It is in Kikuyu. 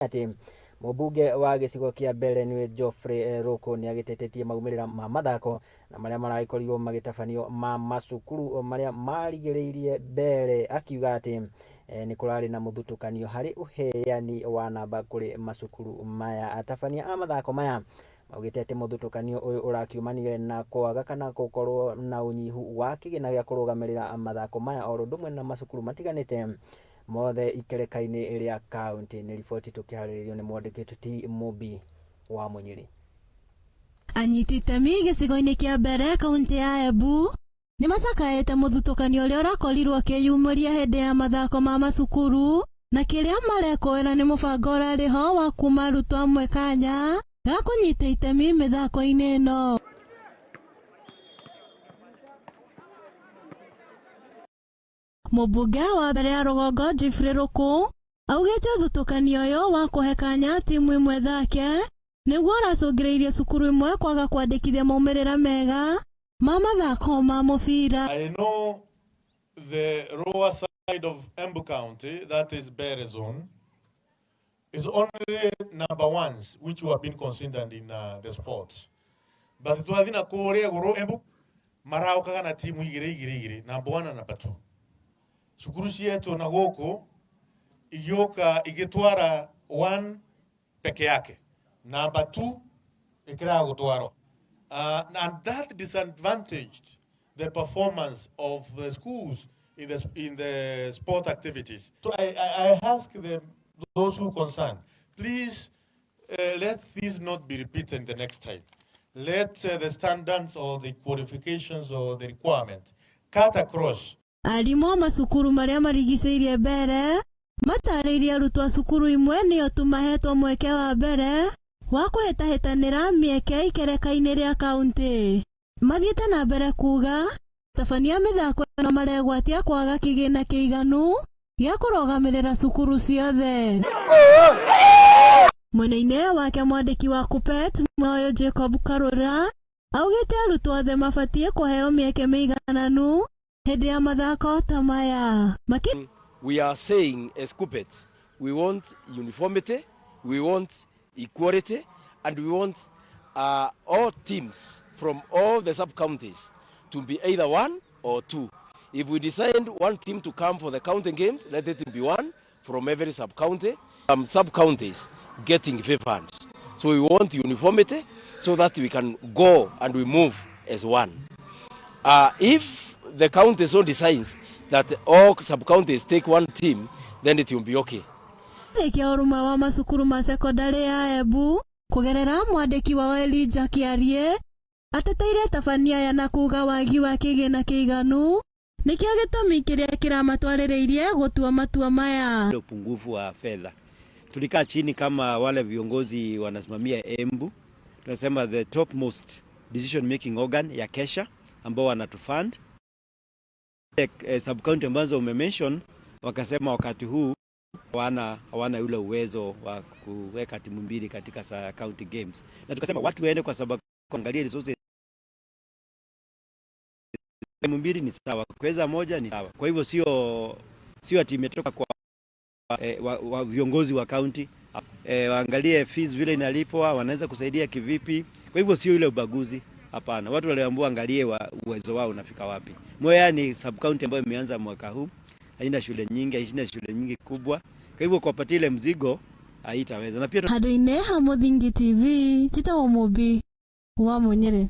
Atĩ mũmbunge wa gĩcigo kĩa mbere nĩwe Geoffrey Ruku nĩ agĩtetetie maumĩrĩra ma mathako na marĩa maragĩkorirwo magĩtabanio ma macukuru marĩa marigĩrĩirie mbere, akiuga atĩ nĩ kũrarĩ na mũthutũkanio harĩ ũheani wa namba kũrĩ macukuru maya. Atabania a mathako maya maugĩte atĩ mũthutũkanio ũyũ ũrakiumanire na kwaga kana gũkorwo na ũnyihu wa kĩgĩna gĩa kũrũgamĩrĩra mathako maya oro ũndũ ũmwe na macukuru matiganĩte mothe ikereka-inĩ rĩa kaunti. Nĩ riboti tũkĩharĩrĩrio nĩ mwandĩki Tuti Mũmbi wa Mũnyĩrĩ. Anyiti itemi gĩcigo-inĩ kĩa mbere kaunti ya Embu nĩ macakaĩte mũthutũkanio ũrĩa ũrakorirwo ũkĩyumĩria hĩndĩ ya mathako ma macukuru, na kĩrĩa marekũĩra nĩ mũbango ũrarĩ ho wa kuma arutwo amwe kanya ga kũnyita itemi mĩthako-inĩ ĩno. Mũmbunge wa mbere ya rũgongo Geoffrey Ruku augĩte ũthutũkanio ũyũ wa kũhe kanya timu ĩmwe thake nĩguo ũracũngĩrĩirie cukuru imwe kwaga kwandĩkithia maumĩrĩra mega ma mathako ma mũbira. I know the lower side of Embu County, that is Bere zone, is only number ones which were being considered in the sports. But twathi na kũrĩa igũrũ Embu maraũkaga na timu igĩrĩ igĩrĩ igĩrĩ, number one na number two. Cukuru cietũ na gũkũ igĩũka igĩtwara one peke yake, number two ĩkĩraga gũtwarwo. And that disadvantaged the performance of the schools in the sport activities. So I ask them, those who concerned, please let this not be repeated the next time. Let the standards or the qualifications or the requirement cut across. Arimũ a macukuru marĩa marigicĩirie mbere matarĩirie arutwo a cukuru imwe nĩo tu mahetwo mweke wa mbere wa kũhĩtahĩtanĩra mĩeke ikereka-inĩ rĩa kaunti. Mathiĩte na mbere kuga tabania mĩthako ĩno maregwatia kwaga kĩgĩna kĩiganu gĩa kũrũgamĩrĩra cukuru ciothe. Mwena-inĩ wake, mwandĩki wa KUPPET Moyo Jacob Karura augĩte arutwo othe mabatiĩ kũheo mĩeke mĩigananu hĩndĩ ya mathako ta maya. Maki We are saying as KUPPET, we want uniformity, we want equality, and we want all teams from all the sub-counties to be either one or two. If we decide one team to come for the county games, let it be one from every sub-county. Some sub-counties getting favored. So we want uniformity so that we can go and we move as one. If the county so decides that all sub-counties take one team, then it will be okay. Rĩkia ũrũmwe wa macukuru ma sekondarĩ ya Embu kũgerera mwandĩki wao Elijah Kĩarie ateteire atabania aya na kuga wagi wa kĩgĩna kĩiganu nĩkĩo gĩtũmi kĩrĩa kĩramatwarĩrĩirie gũtua matua maya. Upungufu wa fedha. Tulikaa chini kama wale viongozi wanasimamia Embu, tunasema the topmost decision making organ ya KESSHA ambao wanatufund sub county ambazo umemention, wakasema wakati huu hawana yule uwezo wa kuweka timu mbili katika sa county games, na tukasema watu waende kwa sababu kuangalia resources, timu mbili ni sawa, kuweza moja ni sawa. Kwa hivyo sio ati imetoka kwa wa viongozi wa county, waangalie fees vile inalipwa, wanaweza kusaidia kivipi. Kwa hivyo sio ile ubaguzi, hapana. Watu waliambiwa angalie uwezo wao unafika wapi. Mwea ni sub county ambayo imeanza mwaka huu, haina shule nyingi kubwa, kwa hivyo kuwapatia ile mzigo haitaweza. Na pia Handũ-inĩ ha Mũthingi TV, njĩtagwo Mũmbi wa Mũnyĩrĩ.